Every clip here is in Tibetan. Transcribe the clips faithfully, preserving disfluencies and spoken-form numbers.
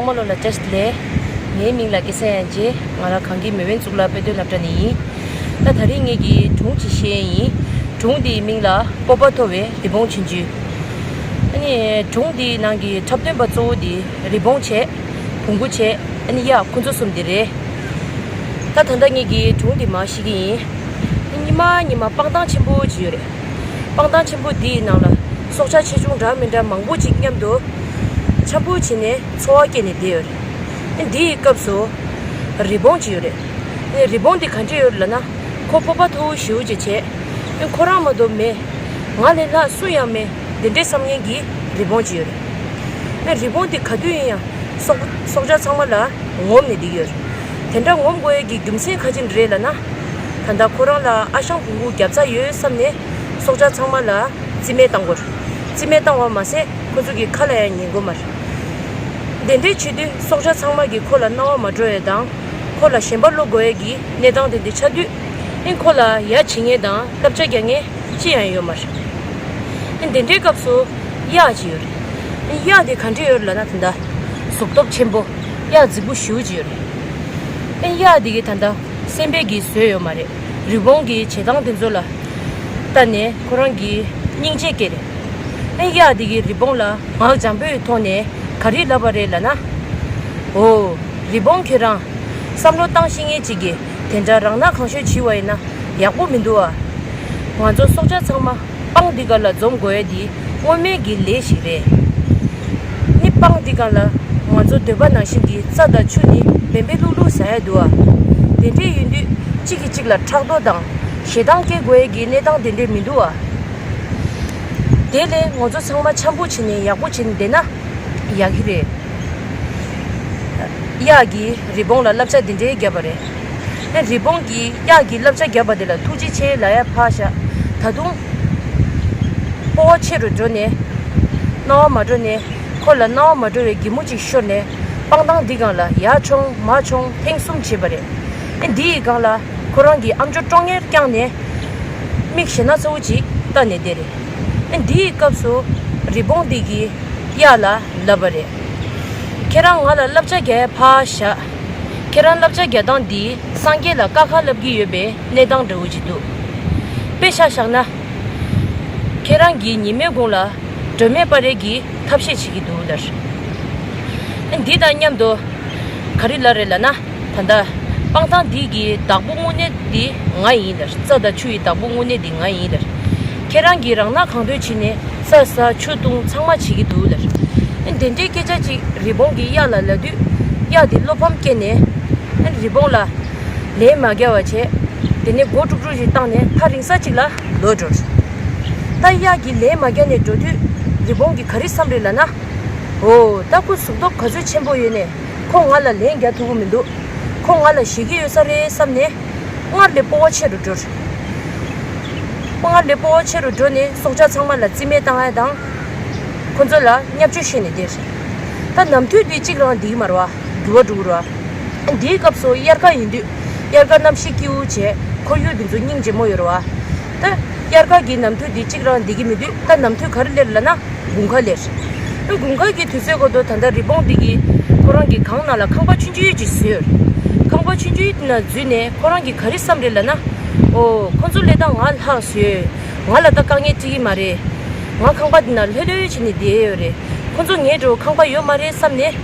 ཚང་མ་ལོ་ལ་བཀྲ་ཤིས་བདེ་ལེགས། ངའི་མིང་ལ་སྐལ་བཟང་དབྱངས་ཅན། ང་རང་གངས་སྐྱིད་མེས་དབོན་གཙུག་ལག་དཔེ་སྟོན་སློབ་གྲྭ་ནས་ཡིན། ད་ད་རིང་ངེད་ཀྱིས་སྒྲུང་ཅིག་བཤད་ཡིན། སྒྲུང་འདིའི་མིང་ལ་སྤོབས་པ་མཐོ་བའི་རི་བོང་ཆུང་ཆུང་། ཨ་ནི་སྒྲུང་འདིའི་ནང་གི་འཁྲབ་སྟོན་པ་གཙོ་བོ་འདི་རི་བོང་བྱས། བོང་གུ་བྱས། ཨ་ནི་གཡག་ཁོ་ཚོ་གསུམ་འདི་རེད། ད་ད་ལྟ་ངེད་ཀྱིས་སྒྲུང་འདི་མར་བཤད་ཀྱི་ཡིན། ཉི་མ་ཉི་མ་སྤང་ཐང་ཆེན་པོ་ཅིག་ཡོད་རེད། སྤང་ཐང་ཆེན་པོ་འདིའི་ནང་ལ་སྲོག་ཆགས་ཆེ་ཆུང་འདྲ་མི་འདྲ་མང་པོ་ཅིག་མཉམ་དུ་འཆམ་པོ་བྱས་ནས་འཚོ་བ་སྐྱེལ་ནས་བསྡད་ཡོད་རེད། འདིའི་སྐབས་སུ་རི་བོང་ཅིག་ཡོད་རེད། རི་བོང་འདི་ག་འདྲ་ཡོད་ལབ་ན། ཁོ་སྤོབས་པ་མཐོ་བོ་ཞེ་པོ་ཅིག་བྱས། ཁོ་རང་མ་གཏོགས་མེད། ང་ལས་ལྷག་སུ་ཡང་མེད། དེ་འདྲའི་བསམ་ངན་གྱི་རི་བོང་ཅིག་ཡོད་རེད། རི་བོང་འདི་ག་དུས་ཡིན་ཡང་སྲོག་སྲོག་ཆགས་ཚང་མ་ལ་ངོམས་ནས་བསྡད་ཀྱི་ཡོད་རེད། དེ་འདྲ་ངོམས་དགོས་ཡས་ཀྱི་རྒྱུ་མཚན་ག་ཅི་རེད་ལབ་ན། ད་ལྟ་ཁོ་རང་ལ་ཨ་ཞང་བོང་གུ་བརྒྱབ་ཚར་ཡོད་བསམ་ནས་སྲོག་ཆགས་ཚང་མ་ལ་རྩིས་མེད་བཏང་དགོས་རེད། རྩིས་མེད་བཏང་བ་མ་ཟད་ཁོ་ཚོ་གི་ཁ་ལ་ཡང་ཉན་དགོས་མ་རེད། དེ་འདྲའི་བྱེད་དུས་སྲོག་ཆགས་ཚང་མ་གིས་ཁོ་ལ་སྣང་བ་མ་འགྲོ་ཡས་དང་། ཁོ་ལ་ཞེན་པ་སློག་དགོས་ཡས་ཀྱི་གནས་སྟངས་དེ་འདྲ་ཆགས་དུས། ཨིན་ཁོ་ལ་ཡ་བྱེད་མཁན་དང་བསླབ་བྱ་རྒྱག་མཁན་ཅི་ཡང་ཡོད་མ་རེད། ཨིན་དེ་འདྲའི་སྐབས་སུ་གཡག་ཅིག་ཡོད་རེད། ཨིན་གཡག་དེ་ག་འདྲ་ཡོད་རེད་ལབ་ན། ད་ལྟ་གཟུགས་སྟོབས་ཆེན་པོ། གཡག་རྫིག་པོ་ཞེ་པོ་ཅིག་ཡོད་རེད། ཨིན་གཡག་དེ་གིས་ད་ལྟ་སེམས་པས་ཀྱིས་བཟོད་ཡོད་མ་རེད། རི་བོང་གི་བྱེད་སྟངས་དེ་ཚོ་ལ་ལྟ་ནས་ཁོ་རང་གིས་སྙིང་རྗེ་སྐྱེས་རེད། ཨིན་གཡག་དེ་གིས་རི་བོང་ལ་ངག་འཇམ་པོའི་ཐོག་ནས་ག་རེ་ལབ་པ་རེད་ལབ་ན། འོ། རི་བོང་ཁྱོད་རང་བསམ་བློ་བཏང་ཤེས་མཁན་ཅིག་གིས་དེ་འདྲ་རང་སྣང་གང་ཤོས་བྱས་པ་ཡིན་ན་ཡག་པོ་མི་འདུག་ཨ། ང་ཚོ་སྲོག་ཆགས་ཚང་མ་སྤང་འདི་ག་ལ་འཛོམས་དགོས་ཡས་འདི་དངོས་གནས་ཀྱི་ལས་ཤིག་རེད། ནི་སྤང་འདི་ག་ལ་ང་ཚོ་འདོད་པ་ནང་བཞིན་གྱི་རྩྭ་དང་ཆུ་ནི་བེམ་པོ་ལྷུག་ལྷུག་ཟ་ཡས་འདུག་ཨ། དེ་འདྲས་ཡིན་དུས་གཅིག་གིས་གཅིག་ལ་ཕྲག་དོག་དང་ཞེ་སྡང་སྐྱེ་དགོས་ཡས་ཀྱི་གནས་སྟངས་དེ་འདྲས་མི་འདུག་ཨ། དེ་ལས་ང་ཚོ་ཚང་མ་འཆམ་པོ་བྱས་ནས་ཡག་པོ་བྱས་ནས་བསྡད་ན་ཡག་གི་རེད། གཡག་གིས་རི་བོང་ལ་བསླབ་བྱ་འདི་འདྲའི་བརྒྱབ་པ་རེད། ཨ་རི་བོང་གིས་གཡག་གིས་བསླབ་བྱ་བརྒྱབ་པ་དེ་ལ་ཐུགས་རྗེ་ཆེ་ལབ་ཡ་ཕར་བཞག་ད་དུང་སྤོབས་པ་ཆེ་རུ་འགྲོ་ནས། སྣང་བ་མ་འགྲོ་ནས། ཁོ་ལ་སྣང་བ་མ་འགྲོ་བའི་གད་མོ་ཅིག་ཤོར་ནས། སྤང་ཐང་འདི་སྒང་ལ་ཡར་མཆོང་མར་མཆོང་ཐེངས་གསུམ་བྱས་པ་རེད། ཨ་འདི་ཡི་སྒང་ལ་ཁོ་རང་གིས་ཨམ་ཅོག་ཀྲོང་ངེར་བརྐྱངས་ནས། མིག་ཞེ་ན་ཚ་བོ་ཅིག་བལྟས་ནས་བསྡད་རེད། ཨ་འདི་ཡི་སྐབས་སུ་རི་བོང་འདི་གིས་གཡག་ལ་ལབ་པ་རེད། ཁྱེད་རང་ང་ལ་བསླབ་བྱ་རྒྱག་ཡ་ཕར་བཞག་ཁྱེད་རང་བསླབ་བྱ་རྒྱག་སྟངས་འདིས་སངས་རྒྱས་ལ་དཀའ་ཁག་བསླབ་ཀྱི་ཡོད་པའི་གནས་སྟངས་འདྲ་བོ་ཅིག་འདུག་དཔེ་ཆ་བཞག་ན། ཁྱེད་རང་གིས་ཉི་མའི་གུང་ལ་སྒྲོན་མེ་སྤར་ཡས་ཀྱི་ཐབས་ཤེས་བྱེད་ཀྱི་འདུག་ལབ། འདི་དང་མཉམ་དུ་ག་རེ་ལབ་རེད་ལབ་ན། ད་ལྟ་སྤང་ཐང་འདི་གི་བདག་པོ་དངོས་གནས་འདི་ང་ཡིན་ལབ། རྩྭ་དང་ཆུ་ཡི་བདག་པོ་དངོས་གནས་འདི་ང་ཡིན་ལབ། ཁྱེད་རང་གིས་རང་སྣང་གང་འདོད་བྱས་ནས་རྩྭ་ཟ་ཆུ་འཐུང་ཚང་མ་བྱེད་ཀྱི་འདུག་ལབ། ཨ་དེ་འདྲའི་སྐད་ཆ་ཅིག་རི་བོང་གིས་གཡག་ལ་ལབ་དུས། གཡག་དེ་བློ་ཕམ་སྐྱེས་ནས། ཨ་རི་བོང་ལ་ལན་མ་རྒྱག་པ་བྱས། དེ་ནས་མགོ་དཀྲུག་དཀྲུག་ཅིག་བཏང་ནས་ཐག་རིང་ས་ཅིག་ལ་ལོག་འགྲོ། ད་གཡག་གིས་ལན་མ་རྒྱག་ནས་འགྲོ་དུས། རི་བོང་གིས་ག་རེ་བསམ་རེད་ལབ་ན། འོ། ད་ཁོ་གཟུགས་སྟོབས་ག་ཚོད་ཆེན་པོ་ཡོད་ནས་ཁོ་ང་ལ་ལན་རྒྱག་ཐུབ་ཀྱི་མི་འདུག་ཁོ་ང་ལ་ཞེད་ཀྱི་ཡོད་ས་རེད་བསམ་ནས། སྔར་ལས་སྤོབས་པ་ཆེ་རུ་འགྲོ། སྔར་ལས་སྤོབས་པ་ཆེ་རུ་འགྲོ་ནས་སྲོག་ཆགས་ཚང་མ་ལ་རྩིས་མེད་བཏང་ཡ་དང་། ཁོ་ཚོ་ལ་བརྙས་བཅོས་བྱས་ནས་བསྡད། ད་ནམ་དུས་འདི་གཅིག་རང་བསྡད་ཀྱི་མ་རེད་བ། འགྱུར་བ་འགྲོ་གི་རེད་བ། འདིའི་སྐབས་སུ་དབྱར་ཁ་ཡིན་དུས། དབྱར་ཁ་གནམ་གཤིས་སྐྱིད་པོ་བྱས། ཁོར་ཡུག་འདི་ཚོ་སྙིང་རྗེ་མོ་ཡོད་རེད་བ། ད་དབྱར་ཁ་གི་ནམ་དུས་འདི་གཅིག་རང་བསྡད་ཀྱི་མི་འདུག་ད་ནམ་དུས་ག་རེ་སླེབས་ལབ་ན། དགུན་ཁ་སླེབས། དགུན་ཁ་གི་དུས་ཚོད་སྐབས་དུ་ད་ལྟ་རི་བོང་འདི་གིས་ཁོ་རང་གི་གངས་ནང་ལ་ཁང་པ་ཆུང་ཆུང་ཅིག་བཟོས་ཡོད། ཁང་པ་ཆུང་ཆུང་དེ་ནང་འཛུལ་ནས་ཁོ་རང་གིས་ག་རེ་བསམ་རེད་ལབ་ན། འོ། ཁོ་ཚོ་ལས་ད་ང་ལྷག་བཟོས། ང་ལ་ད་དཀའ་ངལ་འཕྲད་ཀྱི་མ་རེད། ང་ཁང་པ་འདི་ནང་ལྷོད་ལྷོད་བྱས་ནས་བསྡད་ཡོད་རེད། ཁོ་ཚོ་ངའི་འགྲོ་ཁང་པ་ཡོད་མ་རེད་བསམ་ནས།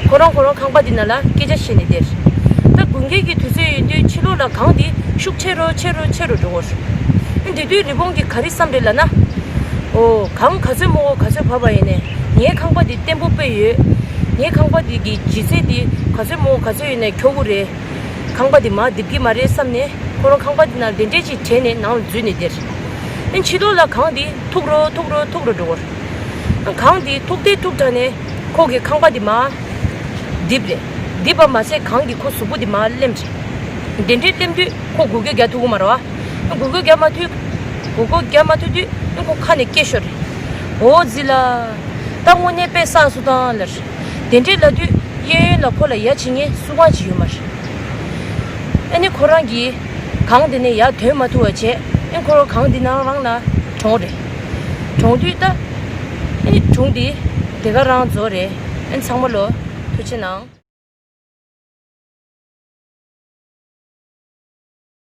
ཁོ་རང་ཁོ་རང་ཁང་པ་འདི་ནང་ལ་སྐད་ཆ་བཤད་ནས་བསྡད། ད་དགུན་ཁའི་གི་དུས་ཚོད་ཡིན་དུས་ཕྱི་ལོགས་ལ་གངས་འདི་ཤུགས་ཆེ་རུ་ཆེ་རུ་ཆེ་རུ་འགྲོ་གི་ཡོད། དེ་དུས་རི་བོང་གིས་ག་རེ་བསམ་རེད་ལབ་ན། འོ། གངས་ག་ཚོད་མང་པོ་ག་ཚོད་བབས་པ་ཡིན་ནའི་ངའི་ཁང་པ་འདི་བརྟན་པོ་དཔེ་ཡོད། ངའི་ཁང་པ་འདི་གི་ལྗིད་ཚད་འདི་ག་ཚོད་མང་པོ་ག་ཚོད་ཡོད་ནའི་འཁྱོག་གི་རེད། ཁང་པ་འདི་མར་རྡིབ་ཀྱི་མ་རེད་བསམ་ནས་ཁོ་རང་ཁང་པ་འདི་ནང་དེ་འདྲས་ཅིག་དྲན་ནས་ནང་ལ་འཛུལ་ནས་བསྡད། ཕྱི་ལོགས་ལ་གངས་འདི་མཐུག་རུ་མཐུག་རུ་མཐུག་རུ་འགྲོ་གི་ཡོད། གངས་འདི་མཐུག་དང་མཐུག་དྲགས་ནས་ཁོ་གི་ཁང་པ་འདི་མར་རྡིབ་རེད། རྡིབ་པ་མ་ཟད་གངས་ཀྱིས་ཁོ་གཟུགས་པོ་འདི་མར་གླེམ་རེད། དེ་འདྲས་གླེམ་དུས་ཁོ་འགུལ་སྐྱོད་རྒྱག་ཐུབ་ཀྱི་མ་རེད་བ། འགུལ་སྐྱོད་རྒྱག་མ་ཐུབ། འགུལ་སྐྱོད་རྒྱག་མ་ཐུབ་དུས་ཁོ་ཁ་ནས་སྐད་ཤོར་རེད། འོ་ཟི་ལ། ད་དངོས་གནས་དཔེ་བསགས་སོང་ད་ལབ། དེ་འདྲས་ལབ་དུས་གཡས་གཡོན་ལ་ཁོ་ལ་ཡ་བྱེད་མཁན་སུ་གང་ཅིག་ཡོད་མ་རེད། ཨ་ནི་ཁོ་རང་གིས་གངས་དེ་ནས་ཡར་ཐོན་མ་ཐུབ་པ་བྱས། ཨ་ནི་ཁོ་རང་གངས་དེ་ནང་རང་ལ་གྲོངས་རེད། གྲོངས་དུས་ད། ཨ་ནི་སྒྲུང་འདི་དེ་ག་རང་རྫོགས་རེད། ཨ་ནི་ཚང་མ་ལོ། ཐུགས་རྗེ་གནང་།